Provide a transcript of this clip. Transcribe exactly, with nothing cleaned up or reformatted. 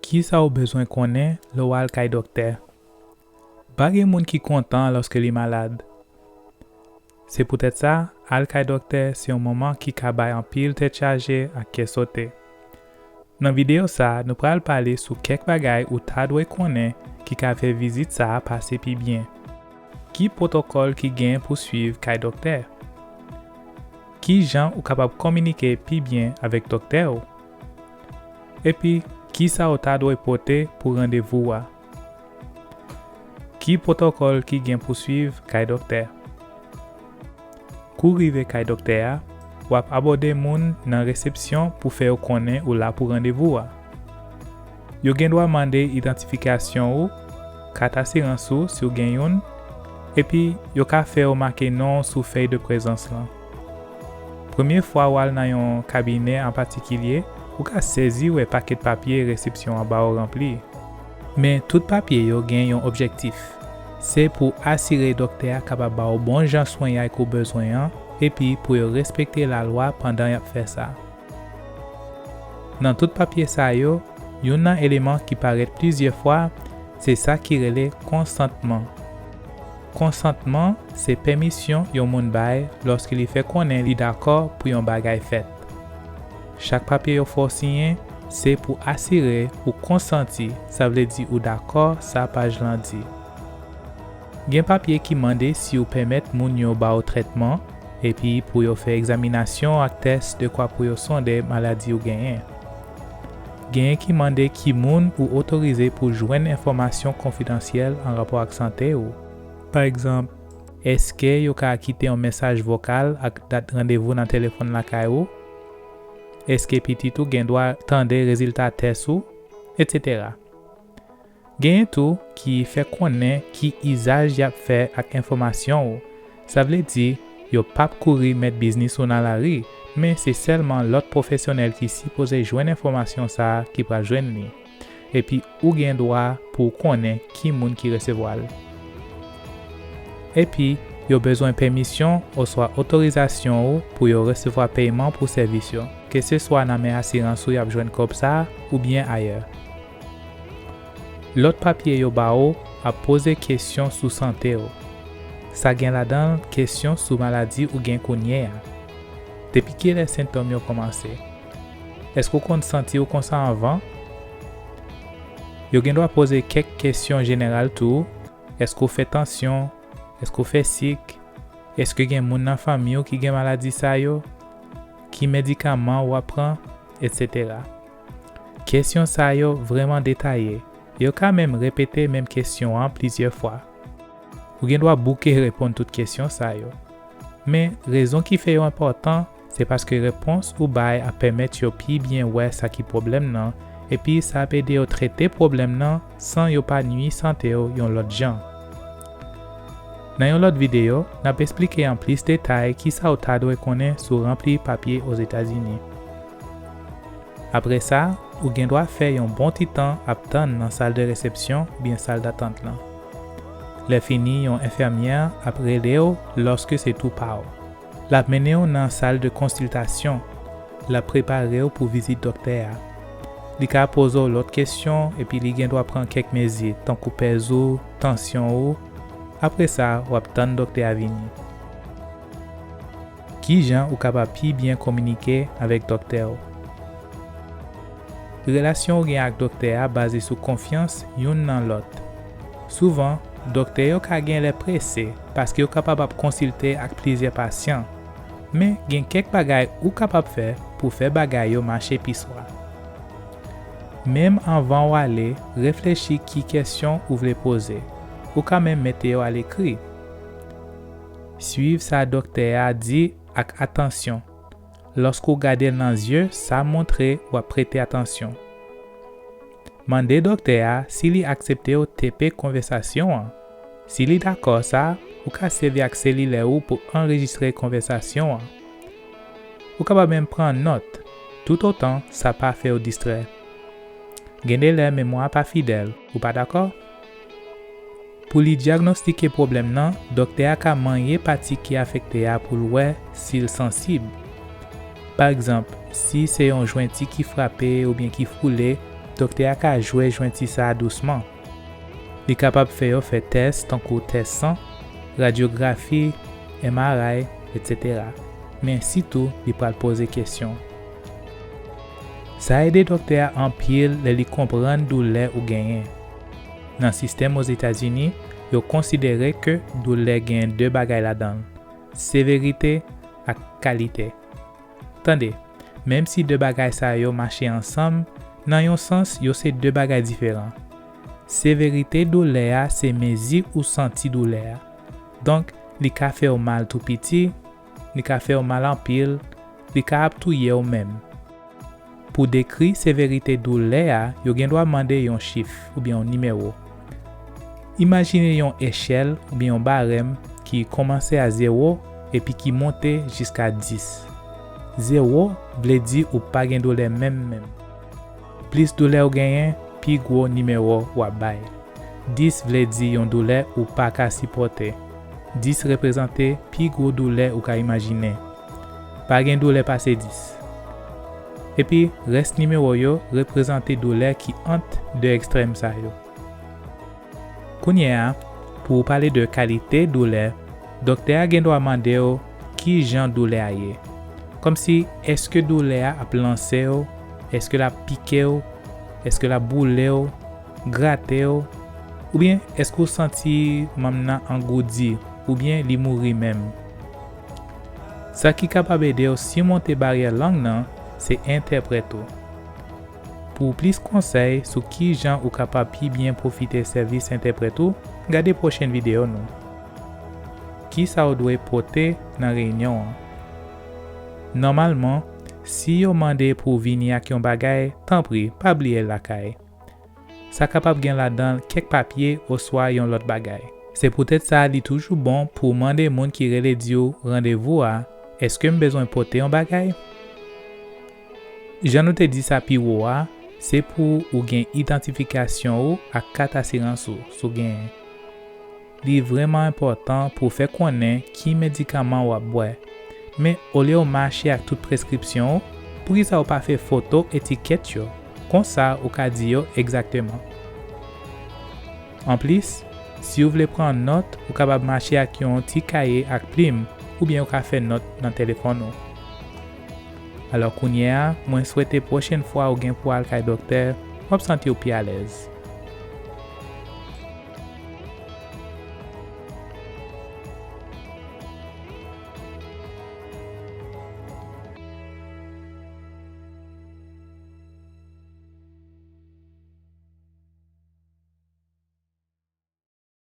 Kisa w bezwen konnen lè w al kay doktè? Pa gen moun ki kontan lòske li malad. Se poutèt sa, al kay doktè se yon moman ki ka bay anpil tèt chaje ak kè sote. Nan videyo sa a, nou pral pale sou kèk bagay ou ta dwe konnen ki ka fè vizit sa a pase pi byen. Ki pwotokòl ki gen pou swiv kay doktè? Ki jan ou kapab kominike pi byen avèk doktè w? Epi, kisa w ta dwe pote pou randevou a? Ki pwotokòl ki gen pou swiv kay doktè? Kou rive kay doktè a, w ap abòde moun nan resepsyon pou fè yo konnen ou la pou randevou a. Yo gen dwa mande idantifikasyon ou, kat asirans ou si w gen youn, epi yo ka fè w make non w sou fèy de prezans lan. Premye fwa w al nan yon kabinè an patikilye, ou ka sezi wè pakèt papye resepsyon an ba w ranpli. Men tout papye yo gen yon objektif. Se pou asire doktè a kapab ba w bon jan swenyay ke w bezwen an, epi pou yo respekte lalwa pandan y ap fè sa. Nan tout papye sa yo, youn nan eleman ki parèt plizyè fwa, se sa ki rele konsantman. Konsantman se pèmisyon yon moun bay lòske li fè konnen li dakò pou yon bagay fèt. Chak papye yo fè w siyen, se pou asire ou konsanti, sa vle di ou dakò sa paj lan di. Gen papye ki mande si ou pèmèt moun yo ba w trètman, epi pou yo fè egzaminasyon ak tès dekwa pou yo sonde maladi ou genyen. Genyen ki mande ki moun ou otorize pou jwenn enfòmasyon konfidansyèl an rapò ak sante ou. Pa egzanp, èske yo ka kite yon mesaj vokal ak dat randevou nan telefòn lakay ou? Èske pitit ou gen dwa tande rezilta tès ou? Etsetera. Genyen tou ki fè konnen ki izaj y ap fè ak enfòmasyon ou. Sa vle di, yo p ap kouri met biznis ou nan lari, men se sèlman lòt pwofesyonèl ki sipoze jwenn enfòmasyon sa a ki pral jwenn li. Epi ou gen dwa pou w konnen ki moun ki resevwa l. Epi, yo bezwen pèmisyon oswa otorizasyon ou pou yo resevwa peyman pou sèvis yo, keseswa nan men asirans ou y ap jwenn kòb sa a oubyen ayè. Lòt papye yo ba ou ap poze kesyon sou sante w. Sa gen ladan l kesyon sou maladi ou gen kounye a. Depi kilè sentòm yo kòmanse? Èske w konn santi w konsa anvan? Yo gen dwa poze kèk kesyon jeneral tou. Èske w fè tansyon? Èske w fè sik? Èske gen moun nan fanmi w ki gen maladi sa yo? Ki medikaman w ap pran? Etsetera. Kesyon sa yo vrèman detaye. Yo ka menm repete menm kesyon an plizyè fwa. Ou gen dwa bouke reponn tout kesyon sa yo. Men, rezon ki fè yo enpòtan, se paske repons ou bay ap pèmèt yo pi byen wè sa ki pwoblèm nan, epi sa ap ede yo trete pwoblèm nan san yo pa nui sante w yon lòt jan. Nan yon lòt videyo, n ap esplike an plis detay kisa w ta dwe konnen sou ranpli papye Ozetazini. Apre sa, ou gen dwa fè yon bon ti tan ap tann nan sal de resepsyon oubyen sal datant lan. Lè fini, yon enfèmyè ap rele w lòske se tou pa w. L ap mennen w nan sal de konsiltasyon. L ap prepare w pou vizit doktè a. Li ka poze w lòt kesyon epi li gen dwa pran kèk mezi, tankou pèz ou, tansyon ou. Apre sa, w ap tann doktè a vini. Ki jan ou kapab pi byen kominike avèk doktè w? Relasyon ou gen ak doktè a baze sou konfyans youn nan lòt. Souvan, doktè yo ka gen lè prese paske yo kapab ap konsilte ak plizyè pasyan. Men, gen kèk bagay ou kapab fè pou fè bagay yo mache pi swa. Menm anvan w ale, reflechi ki kesyon ou vle poze. Ou ka menm mete yo alekri. Swiv sa doktè a di ak atansyon. Lòske w gade l nan zye, sa montre w ap prete atansyon. Mande doktè a si li aksepte w tepe konvèsasyon an. Si li dakò sa, ou ka sèvi ak selilè ou pou anrejistre konvèsasyon an. Ou kapab menm pran nòt, toutotan sa pa fè w distrè. Gen de lè memwa pa fidèl, ou pa dakò? Pou li dyagnostike pwoblèm nan, doktè a ka manyen pati ki afekte a pou l wè si l sansib. Pa egzanp, si se yon jwenti ki frape oubyen ki foule, Doktè a ka jwe jwenti sa a dousman. Li kapab fè yo fè tès tankou tès san, radyografi, M R I, etsetera. Men sitou, li pral poze kesyon. Sa ede doktè a anpil lè li konprann doulè ou genyen. Nan sistèm Ozetazini, yo konsidere ke doulè gen de bagay ladan l, severite ak kalite. Tande, menm si de bagay sa yo mache ansanm, nan yon sans, yo se de bagay diferan. Severite doulè a se mezi ou santi doulè a. Donk, li ka fè w mal tou piti, li ka fè w mal anpil, li ka ap touye w menm. Pou dekri severite doulè a, yo gen dwa mande yon chif oubyen yon nimewo. Imajine yon echèl oubyen yon barèm ki kòmanse a zewo epi ki monte jiska dis. Zewo vle di ou pa gen doulè menm menm. Plis doulè w genyen, pi gwo nimewo w ap bay. Dis vle di yon doulè ou pa ka sipòte. Dis reprezante pi gwo doulè ou ka imajine. Pa gen doulè pase dis. Epi, rès nimewo yo reprezante doulè ki ant de ekstrèm sa yo. Kounye a, pou w pale de kalite doulè, doktè a gen dwa mande w ki jan doulè a ye. Kòmsi, èske doulè a ap lanse w? Èske l ap pike w? Èske l ap boule w, grate w? Oubyen èske w santi manm nan angoudi, oubyen li mouri menm? Sa ki kapab ede w simonte baryè lang nan, se entèprèt ou. Pou plis konsèy sou ki jan ou kapab pi byen pwofite sèvis entèprèt ou, gade pwochen videyo nou. Kisa w dwe pote nan reyinyon an? Nòmalman, si yo mande pou w vini ak yon bagay, tanpri, pa bliye l lakay. Sa kapab gen ladan l kèk papye oswa yon lòt bagay. Se poutèt sa li toujou bon pou w mande moun ki rele di w randevou a, èske m bezwen pote yon bagay? Jan nou te di sa pi wo a, se pou ou gen idantifikasyon ou ak kat asirans ou, si w genyen. Li vrèman enpòtan pou w fè konnen ki medikaman w ap bwè. Men, olye w mache ak tout preskripsyon ou, poukisa w pa fè foto etikèt yo? Konsa, ou ka di yo egzakteman. Anplis, si w vle pran nòt, ou kapab mache ak yon ti kaye ak plim, oubyen ou ka fè nòt nan telefòn ou. Alò kounye a, mwen swete pwochèn fwa ou gen pou al kay doktè, w ap santi w pi alèz.